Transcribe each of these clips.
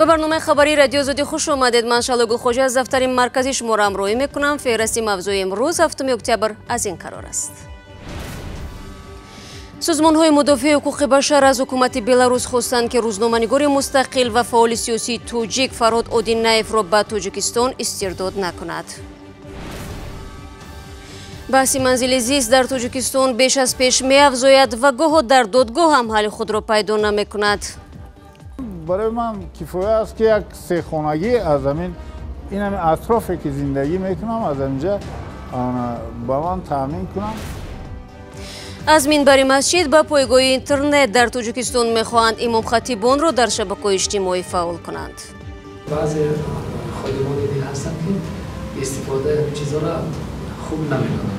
Ба барномаи хабарии Радиои Озодӣ хуш омадед. Ман Шаҳло Гулхоҷа аз дафтари маркази шуморо ҳамроҳӣ мекунам. Феҳристи мавзӯи имрӯз, 7 октябр, аз ин қарор аст. Созмонҳои мудофиаи ҳуқуқи башар аз ҳукумати Беларус хостанд, ки рӯзноманигори мустақил ва фаъоли сиёсии тоҷик Фарҳод Одинаевро ба Тоҷикистон истирдод накунад. Баҳси манзили зист дар Тоҷикистон беш аз пеш меафзояд ва гоҳо дар додгоҳ ҳам ҳалли худро пайдо намекунад. Барои ман кифоя аст, ки як сехонагӣ аз ҳамин ин ҳамин атрофе ки зиндагӣ мекунам, аз ҳаминҷа ба ман таъмин кунам. Аз минбари масҷид ба пойгоҳи интернет: дар Тоҷикистон мехоҳанд имомхатибонро дар шабакаҳои иҷтимоӣ фаъол кунанд. Баъзе ходимони дин ҳастанд, ки истифодаи ҳамин чизҳоро хуб намекунанд.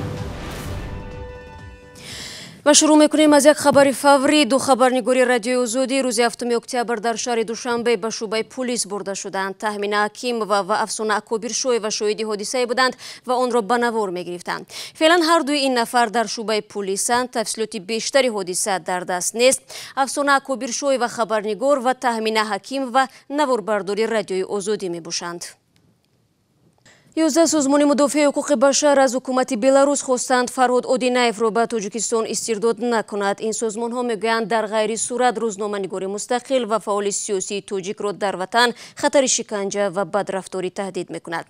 Ва шурӯъ мекунем аз як хабари фаврӣ. Ду хабарнигори Радиои Озодӣ рӯзи 7 октябр дар шаҳри Душанбе ба шӯъбаи пулис бурда шуданд. Таҳмина Ҳакимова ва Афсона Акобиршоева шоҳиди ҳодисае буданд ва онро ба навор мегирифтанд. Феълан ҳар дуи ин нафар дар шӯъбаи пулисанд. Тафсилоти бештари ҳодиса дар даст нест. Афсона Акобиршоева хабарнигор ва Таҳмина Ҳакимова наворбардори Радиои Озодӣ мебошанд. 11 созмони мудофиаи ҳуқуқи башар аз ҳукумати Беларус хостанд, Фарҳод Одинаевро ба Тоҷикистон истирдод накунад. Ин созмонҳо мегӯянд, дар ғайри сурат рӯзноманигори мустақил ва фаъоли сиёсии тоҷикро дар ватан хатари шиканҷа ва бадрафторӣ таҳдид мекунад.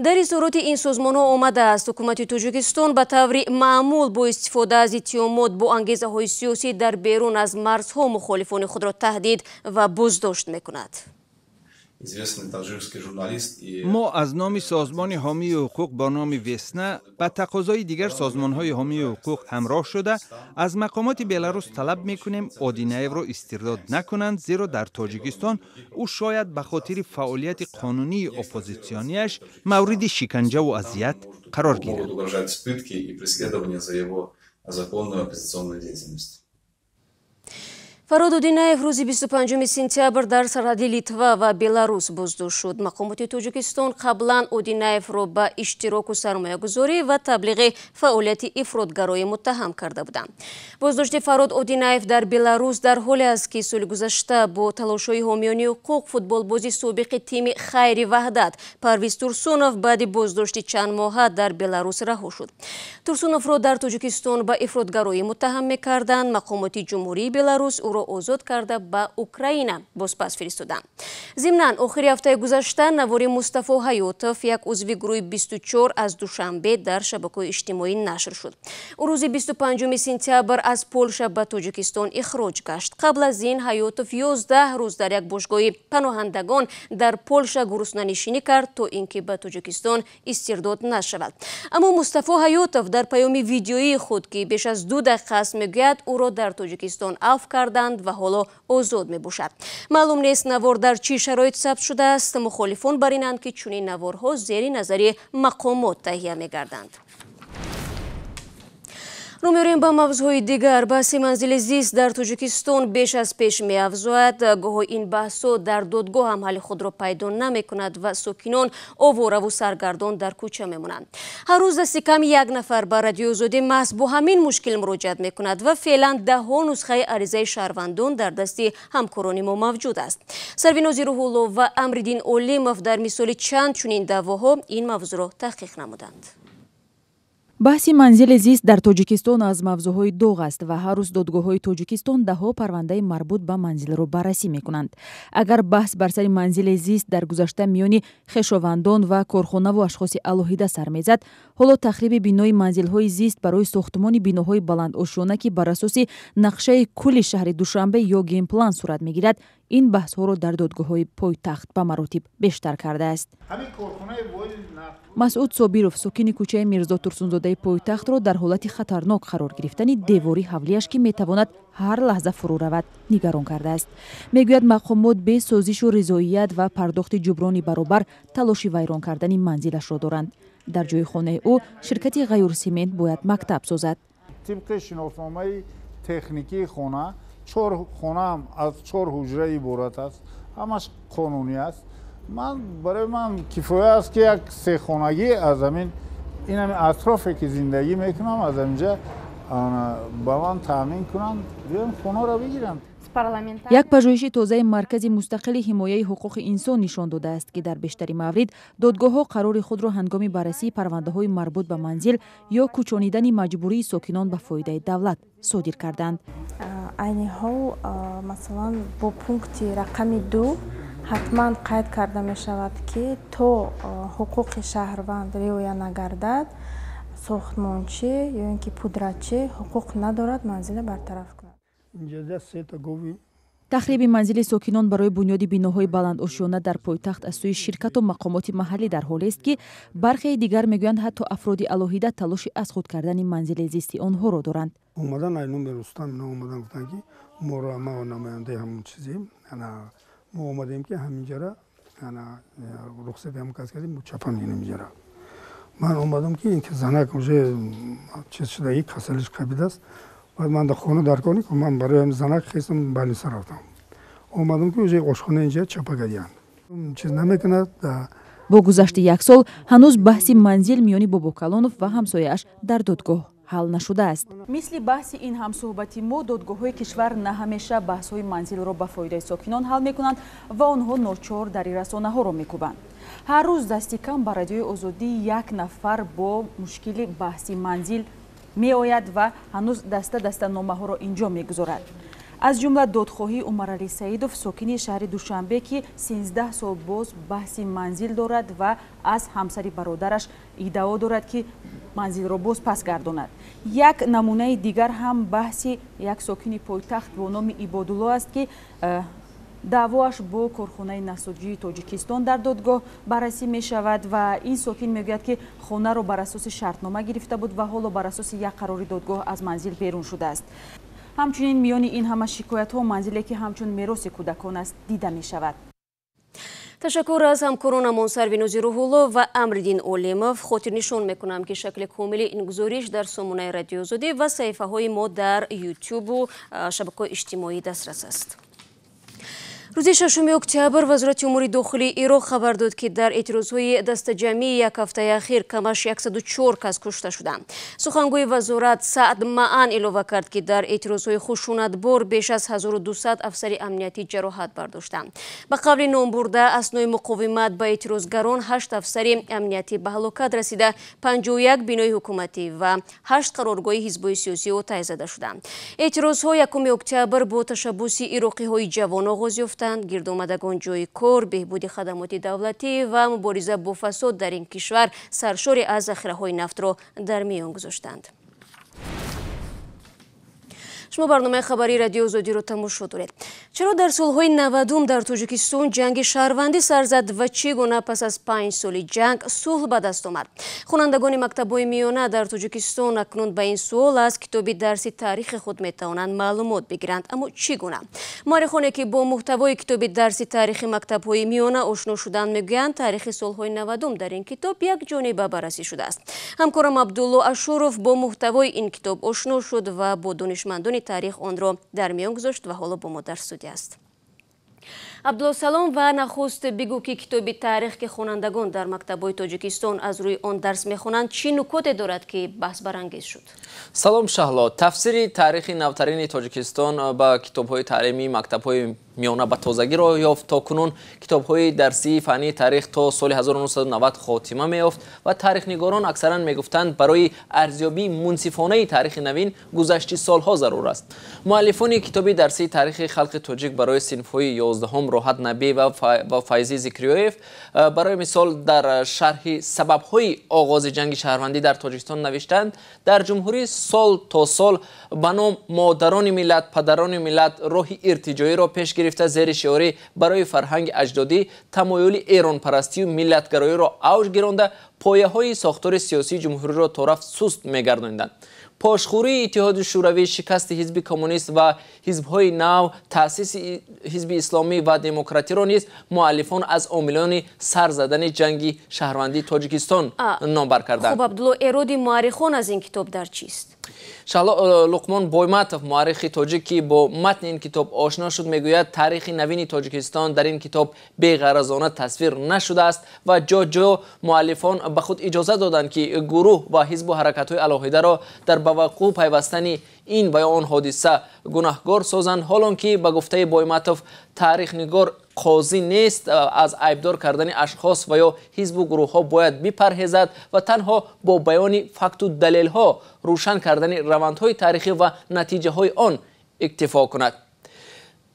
Дар изҳороти ин созмонҳо омадааст, ҳукумати Тоҷикистон ба таври маъмул бо истифода аз иттиҳомот бо ангезаҳои сиёсӣ дар берун аз марзҳо мухолифони худро таҳдид ва боздошт мекунад. Мо аз номи созмони ҳомии ҳуқуқ бо номи «Весна» ба тақозои дигар созмонҳои ҳомии ҳуқуқ ҳамроҳ шуда, аз мақомоти Беларус талаб мекунем, Одинаевро истирдод накунанд, зеро дар Тоҷикистон ӯ шояд ба хотири фаъолияти қонунии оппозитсионияш мавриди шиканҷаву азият қарор гирад. Законную оппозиционную деятельность. Фарҳод Одинаев рӯзи 25 сентябр дар сарҳади Литва ва Беларус боздошт шуд. Мақомоти Тоҷикистон қаблан Одинаевро ба иштироку сармоягузорӣ ва таблиғи фаъолияти ифротгароӣ муттаҳам карда буданд. Боздошти Фарҳод Одинаев дар Беларус дар ҳоле аст, ки соли гузашта бо талошҳои ҳомиёни ҳуқуқ футболбози собиқи тими «Хайри Ваҳдат» Парвиз Турсунов баъди боздошти чандмоҳа дар Беларус раҳо шуд. Турсуновро дар Тоҷикистон ба ифротгароӣ муттаҳам мекарданд. Мақомоти Ҷумҳурии Беларус ӯро озод карда, ба Украина бозпас фиристоданд. Зимнан, охири ҳафтаи гузашта навори Мустафо Ҳаётов, як узви гурӯҳи 24 аз Душанбе, дар шабакаҳои иҷтимоӣ нашр шуд. Ӯ рӯзи 25 сентябр аз Полша ба Тоҷикистон ихроҷ гашт. Қабл аз ин Ҳаётов 11 рӯз дар як бошгоҳи паноҳандагон дар Полша гуруснанишинӣ кард, то ин ки ба Тоҷикистон истирдод нашавад. Аммо Мустафо Ҳаётов дар паёми видеоии худ, ки беш аз 2 дақиқа аст, мегӯяд, ӯро дар Тоҷикистон афв карданд ва ҳоло озод мебошад. Маълум нест, навор дар чӣ шароит сабт шудааст. Мухолифон бар инанд, ки чунин наворҳо зери назари мақомот таҳия мегарданд. Рӯ меорем ба мавзӯъҳои дигар. Баҳси манзили зист дар Тоҷикистон беш аз пеш меафзояд. Гоҳо ин баҳсҳо дар додгоҳ ҳам ҳалли худро пайдо намекунад ва сокинон овораву саргардон дар кӯча мемонанд. Ҳар рӯз дасти кам як нафар ба Радиои Озодӣ маҳз бо ҳамин мушкил муроҷиат мекунад ва феълан даҳҳо нусхаи аризаи шаҳрвандон дар дасти ҳамкорони мо мавҷуд аст. Сарвинози Рӯҳулло ва Амриддин Олимов дар мисоли чанд чунин даъвоҳо ин мавзӯъро таҳқиқ намуданд. Баҳси манзили зист дар Тоҷикистон аз мавзӯъҳои доғ аст ва ҳар рӯз додгоҳҳои Тоҷикистон даҳҳо парвандаи марбут ба манзилро баррасӣ мекунанд. Агар баҳс бар сари манзили зист дар гузашта миёни хешовандон ва корхонаву ашхоси алоҳида сар мезад, ҳоло тахриби бинои манзилҳои зист барои сохтмони биноҳои баландошёна, ки бар асоси нақшаи кулли шаҳри Душанбе ё генплан сурат мегирад, ин баҳсҳоро дар додгоҳҳои пойтахт ба маротиб бештар кардааст. Масъуд Собиров, сокини кӯчаи Мирзо Турсунзодаи пойтахтро дар ҳолати хатарнок қарор гирифтани девори ҳавлияш, ки метавонад ҳар лаҳза фурӯ равад, нигарон кардааст. Мегӯяд, мақомот бе созишу ризоият ва пардохти ҷуброни баробар талоши вайрон кардани манзилашро доранд. Дар ҷои хонаи ӯ ширкати «Ғаюрсимент» бояд мактаб созад. Тибқи шиносномаи техникии хона, чор хонаам аз чор ҳуҷра иборат аст, ҳамаш қонунӣ аст. Ман барои ман кифоя аст, ки як сехонагӣ аз ҳамин ин ҳамин атрофе ки зиндагӣ мекунам, аз ҳаминҷа Ба ман таъмин кунанд, биёем хонаро бигиранд. Як пажӯҳиши тозаи Маркази мустақили ҳимояи ҳуқуқи инсон нишон додааст, ки дар бештари маврид додгоҳҳо қарори худро ҳангоми баррасии парвандаҳои марбут ба манзил ё кӯчонидани маҷбурии сокинон ба фоидаи давлат содир карданд. Айни ҳол, масалан, бо пункти рақами 2 ҳатман қайд карда мешавад, ки то ҳуқуқи шаҳрванд риоя нагардад, сохтмончӣ ё ин ки пудратчӣ ҳуқуқ надорад манзилро бартараф кунад. Тахриби манзили сокинон барои бунёди биноҳои баландошёна дар пойтахт аз сӯи ширкату мақомоти маҳаллӣ дар ҳолест, ки бархеи дигар мегӯянд, ҳатто афроди алоҳида талоши аз худ кардани манзили зисти онҳоро доранд. Омадан ай номи Рустам, ино омадан, гуфтанд, ки моро, ма намояндаи ҳамон чизем, мо омадем, ки ҳаминҷара рухсати ҳам кас кардем, чапа мекунем инҷара. Ман омадам, ки ин занак уже чиз шудаги, касалиш қабидааст. Баъд ман дар хона дар кор, ман барои занак хестам, больница рафтам. Омадам, ки уже ошхона инҷа чапа кардиянд, чиз намекунад. Бо гузашти як сол ҳанӯз баҳси манзил миёни Бобокалонов ва ҳамсояаш дар додгоҳ ҳал нашудааст. Мисли баҳси ин ҳамсӯҳбати мо, додгоҳҳои кишвар на ҳамеша баҳсҳои манзилро ба фоидаи сокинон ҳал мекунанд ва онҳо ночор дари расонаҳоро мекӯбанд. Ҳар рӯз дасти кам ба Радиои Озодӣ як нафар бо мушкили баҳси манзил меояд ва ҳанӯз даста даста номаҳоро инҷо мегузорад. Аз ҷумла додхоҳии Умаралӣ Саидов, сокини шаҳри Душанбе, ки 13 сол боз баҳси манзил дорад ва аз ҳамсари бародараш иддао дорад, ки манзилро боз пас гардонад. Як намунаи дигар ҳам баҳси як сокини пойтахт бо номи Ибодулло аст, ки даъвоаш бо корхонаи насоҷии Тоҷикистон дар додгоҳ баррасӣ мешавад ва ин сокин мегӯяд, ки хонаро бар асоси шартнома гирифта буд ва ҳоло бар асоси як қарори додгоҳ аз манзил берун шудааст. Ҳамчунин миёни ин ҳама шикоятҳо манзиле, ки ҳамчун мероси кӯдакон аст, дида мешавад. Ташаккур аз ҳамкоронамон Сарвинози Рӯҳулло ва Амриддин Олимов. Хотирнишон мекунам, ки шакли комили ин гузориш дар сомонаи Радиои Озодӣ ва саҳифаҳои мо дар Ютубу шабакаҳои иҷтимоӣ дастрас аст. Рӯзи 6 октябр Вазорати умури дохилии Ироқ хабар дод, ки дар эътирозҳои дастаҷамъии як ҳафтаи ахир камаш 104 кас кушта шуданд. Сухангӯи вазорат Саъд Маан илова кард, ки дар эътирозҳои хушунатбор беш аз 1200 афсари амниятӣ ҷароҳат бардоштанд. Ба қавли номбурда, аснои муқовимат ба эътирозгарон ҳашт афсари амниятӣ ба ҳалокат расида, 51 бинои ҳукуматӣ ва ҳашт қароргоҳи ҳизбҳои сиёсӣ оташ зада шуданд. Эътирозҳо 1 октябр бо ташаббуси ироқиҳои ҷавон оғоз ёфтанд. Гирдомадагон ҷои кор, беҳбуди хадамоти давлатӣ ва мубориза бо фасод дар ин кишвар саршори аз захираҳои нафтро дар миён гузоштанд. Шумо барномаи хабарии Радиои Озодиро тамошо доред. Чаро дар солҳои 90-ум дар Тоҷикистон ҷанги шаҳрвандӣ сар зад ва чӣ гуна пас аз 5 соли ҷанг сулҳ ба даст омад? Хонандагони мактабҳои миёна дар Тоҷикистон акнун ба ин суол аз китоби дарси таърихи худ метавонанд маълумот бигиранд. Аммо чӣ гуна? Муаррихоне, ки бо муҳтавои китоби дарси таърихи мактабҳои миёна ошно шуданд, мегӯянд, таърихи солҳои 90-ум дар ин китоб якҷониба баррасӣ шудааст. Ҳамкорам Абдулло Ашуров бо муҳтавои ин китоб ошно шуд ва бо донишмандони таърих онро дар миён гузошт ва ҳоло бо мо дар студия аст. Абдулло, салом, ва нахуст бигӯ, ки китоби таърих, ки хонандагон дар мактабҳои Тоҷикистон аз рӯи он дарс мехонанд, чӣ нукоте дорад, ки баҳсбарангез шуд? Салом, Шаҳло. Тафсири таърихи навтарини Тоҷикистон ба китобҳои таълимии мактабҳои миёна ба тозагӣ роҳ ёфт. То кунун китобҳои дарсии фаннии таърих то соли 1990 хотима меёфт ва таърихнигорон аксаран мегуфтанд, барои арзёбии мунсифонаи таърихи навин гузашти солҳо зарур аст. Муаллифони китоби дарсии таърихи халқи тоҷик барои синфҳои 11-ум, Роҳат Набӣ ва Файзӣ Зикриёев, барои мисол, дар шарҳи сабабҳои оғози ҷанги шаҳрвандӣ дар Тоҷикистон навиштанд: дар ҷумҳурӣ сол то сол ба ном модарони миллат, падарони миллат роҳи иртиҷоиро пеш гирифта, зери шиори барои фарҳанги аҷдодӣ тамоюли эронпарастию миллатгароиро авҷ гиронда, пояҳои сохтори сиёсии ҷумҳуриро торафт суст мегардониданд. Пошхӯрии Иттиҳоди Шӯравӣ, шикасти ҳизби коммунист ва ҳизбҳои нав, таъсиси ҳизби исломӣ ва демократиро низ муаллифон аз омилони сар задани ҷанги шаҳрвандии Тоҷикистон номбар карданд. Хуб, Абдулло, эроди муаррихон аз ин китоб дар чист? Шаҳло, Луқмон Бойматов, муаррихи тоҷик, ки бо матни ин китоб ошно шуд, мегӯяд, таърихи навини Тоҷикистон дар ин китоб беғаразона тасвир нашудааст ва ҷо ҷо муаллифон ба худ иҷоза доданд, ки гурӯҳ ва ҳизбу ҳаракатҳои алоҳидаро дар ба вуқӯъ пайвастани ин ва ё он ҳодиса гунаҳгор созанд. Ҳолон ки, ба гуфтаи Бойматов, таърихнигор қозӣ нест, аз айбдор кардани ашхос ва ё ҳизбу гурӯҳҳо бояд бипарҳезад ва танҳо бо баёни факту далелҳо, рӯшан кардани равандҳои таърихӣ ва натиҷаҳои он иктифо кунад.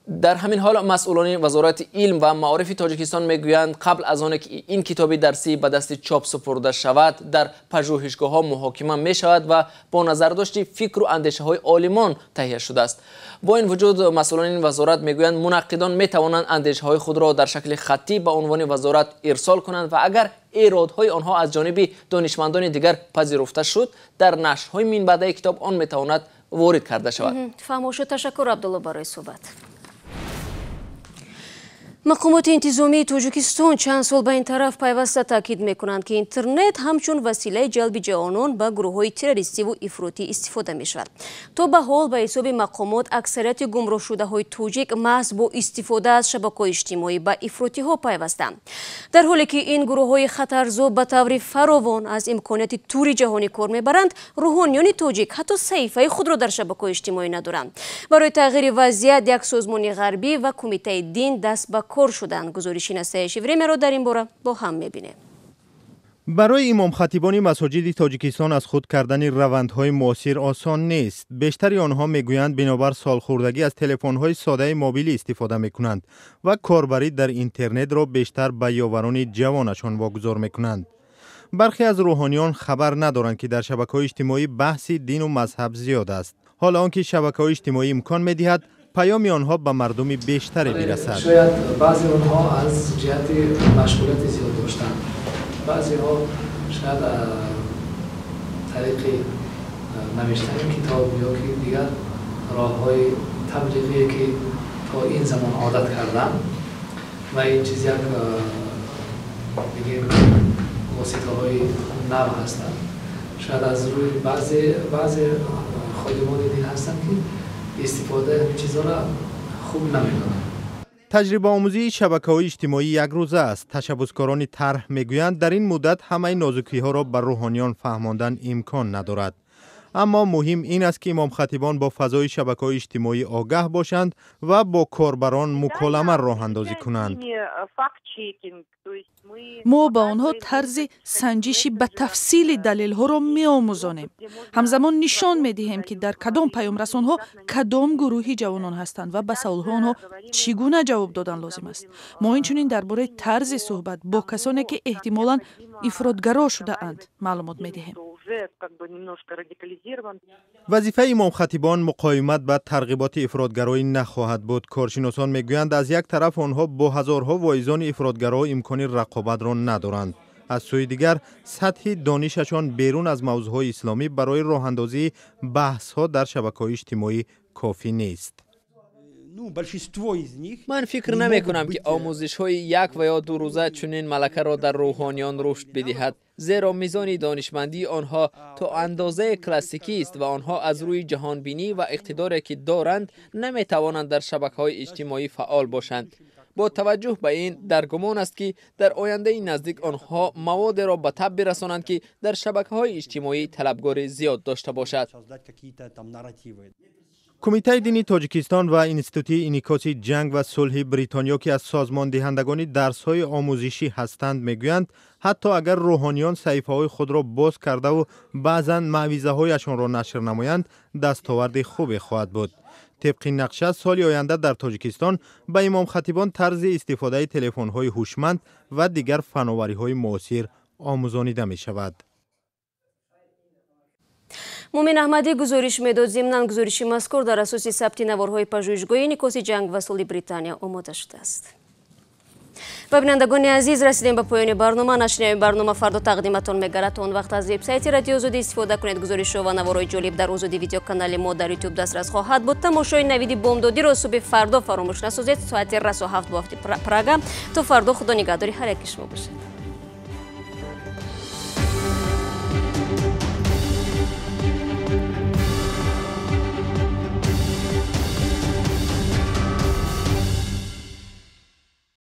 Дар ҳамин ҳол, масъулони Вазорати илм ва маорифи Тоҷикистон мегӯянд, қабл аз оне ки ин китоби дарсӣ ба дасти чоп супурда шавад, дар пажӯҳишгоҳҳо муҳокима мешавад ва бо назардошти фикру андешаҳои олимон таҳия шудааст. Бо ин вуҷуд, масъулони ин вазорат мегӯянд, мунаққидон метавонанд андешаҳои худро дар шакли хаттӣ ба унвони вазорат ирсол кунанд ва агар эродҳои онҳо аз ҷониби донишмандони дигар пазируфта шуд, дар нашрҳои минбаъдаи китоб он метавонад ворид карда шавад. Фаҳмо шуд. Ташаккур, Абдулло, барои суҳбат. Мақомоти интизомии Тоҷикистон чанд сол ба ин тараф пайваста таъкид мекунанд, ки интернет ҳамчун василаи ҷалби ҷавонон ба гурӯҳҳои террористиву ифротӣ истифода мешавад. То ба ҳол, ба ҳисоби мақомот, аксарияти гумроҳшудаҳои тоҷик маҳз бо истифода аз шабакаҳои иҷтимоӣ ба ифротиҳо пайвастанд. Дар ҳоле ки ин гурӯҳҳои хатарзо ба таври фаровон аз имконияти тури ҷаҳонӣ кор мебаранд, рӯҳониёни тоҷик ҳатто саҳифаи худро дар шабакаҳои иҷтимоӣ надоранд. Барои тағйири вазъият як созмони ғарбӣ ва Кумитаи дин даст ба кор шуданд. Гузориши Настоящее времяро дар ин бора бо ҳам мебинем. Барои имомхатибони масоҷиди Тоҷикистон аз худ кардани равандҳои муосир осон нест. Бештари онҳо мегӯянд, бинобар солхӯрдагӣ аз телефонҳои содаи мобилӣ истифода мекунанд ва корбарӣ дар интернетро бештар ба ёварони ҷавонашон вогузор мекунанд. Бархе аз рӯҳониён хабар надоранд, ки дар шабакаҳои иҷтимоӣ баҳси дину мазҳаб зиёд аст, ҳоло он ки шабакаҳои иҷтимоӣ имкон медиҳад паёми онҳо ба мардуми бештаре бирасад. Шояд баъзе онҳо аз ҷиҳати машғулияти зиёд доштанд, баъзеҳо шояд тариқи навиштани китоб ё ки дигар роҳҳои таблиғие, ки то ин замон одат карданд, ва ин чиз як, бигем, воситаҳои нав ҳастанд. Шояд аз рӯи баъзе ходимони дин ҳастанд, ки истифодаи ҳамин чизҳоро хуб намедонанд. Таҷрибаомӯзии шабакаҳои иҷтимоӣ якрӯза аст. Ташаббускорони тарҳ мегӯянд, дар ин муддат ҳамаи нозукиҳоро ба рӯҳониён фаҳмондан имкон надорад, аммо муҳим ин аст, ки имомхатибон бо фазои шабакаҳои иҷтимоӣ огаҳ бошанд ва бо корбарон муколама роҳандозӣ кунанд. Мо ба онҳо тарзи санҷиши ба тафсили далелҳоро меомӯзонем. Ҳамзамон нишон медиҳем, ки дар кадом паёмрасонҳо кадом гурӯҳи ҷавонон ҳастанд ва ба саволҳои онҳо чӣ гуна ҷавоб додан лозим аст. Мо инчунин дар бораи тарзи суҳбат бо касоне, ки эҳтимолан ифротгаро шудаанд, маълумот медиҳем. Вазифаи имомхатибон муқовимат ба тарғиботи ифротгароӣ нахоҳад буд. Коршиносон мегӯянд, аз як тараф онҳо бо ҳазорҳо воизони ифротгаро имкони рақобатро надоранд, аз сӯи дигар сатҳи донишашон берун аз мавзӯъҳои исломӣ барои роҳандозии баҳсҳо дар шабакаҳои иҷтимоӣ кофӣ нест. Ман фикр намекунам, ки омӯзишҳои як ва ё 2 рӯза чунин малакаро дар рӯҳониён рушд бидиҳад, зеро мизони донишмандии онҳо то андозаи классикӣ аст ва онҳо аз рӯи ҷаҳонбинӣ ва иқтидоре, ки доранд, наметавонанд дар шабакаҳои иҷтимоӣ фаъол бошанд. Бо таваҷҷӯҳ ба ин, дар гумон аст, ки дар ояндаи наздик онҳо маводеро ба таб бирасонанд, ки дар шабакаҳои иҷтимоӣ талабгори зиёд дошта бошад. Кумитаи дини Тоҷикистон ва Институти инъикоси ҷанг ва сулҳи Бритониё, ки аз созмондиҳандагони дарсҳои омӯзишӣ ҳастанд, мегӯянд, ҳатто агар рӯҳониён саҳифаҳои худро боз кардаву баъзан маъвизаҳояшонро нашр намоянд, дастоварди хубе хоҳад буд. Тибқи нақша, соли оянда дар Тоҷикистон ба имомхатибон тарзи истифодаи телефонҳои ҳушманд ва дигар фановариҳои муосир омӯзонида мешавад. Мумин Аҳмадӣ гузориш медод. Зимнан, гузориши мазкур дар асоси сабти наворҳои пажӯҳишгоҳи инъикоси ҷанг ва сулҳи Британия омода шудааст. Ва, бинандагони азиз, расидем ба поёни барнома. Нашрияи барнома фардо тақдиматон мегардад. То он вақт аз вебсайти Радио Озодӣ истифода кунед. Гузоришҳо ва наворҳои ҷолиб дар Озодӣ видеоканали мо дар Ютуб дастрас хоҳад буд. Тамошои Навиди бомдодиро субҳи фардо фаромӯш насозед, соати расо 7 бо вақти Прага. То фардо, Худо нигаҳдори ҳар яки шумо бошад.